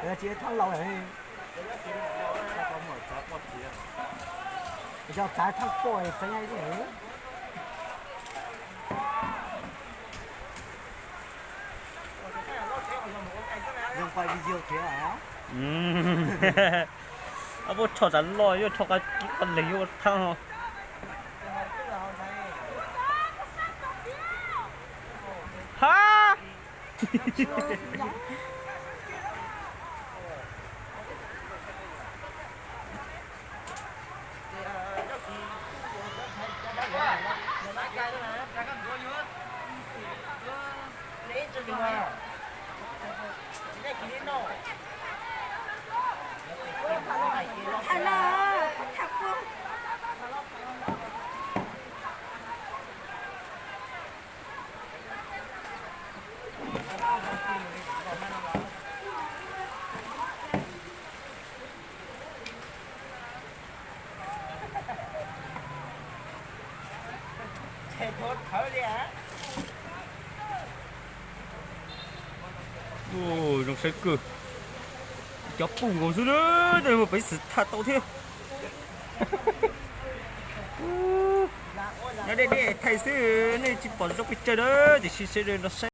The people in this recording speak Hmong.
Tsis thaj laus, yog txav thaj poj txeev ib Puab rho tas loj yuav rho qab kib qab leeg yuav ua thaab no. Ha! Zoo saib kawg. Cov pum nkaus xwb na, mus pem xwm tham tau thiab. Nyob deb deb thaij xwb, nej tsis pom zoo pes tsawg na, tiam sis sawv daws los saib.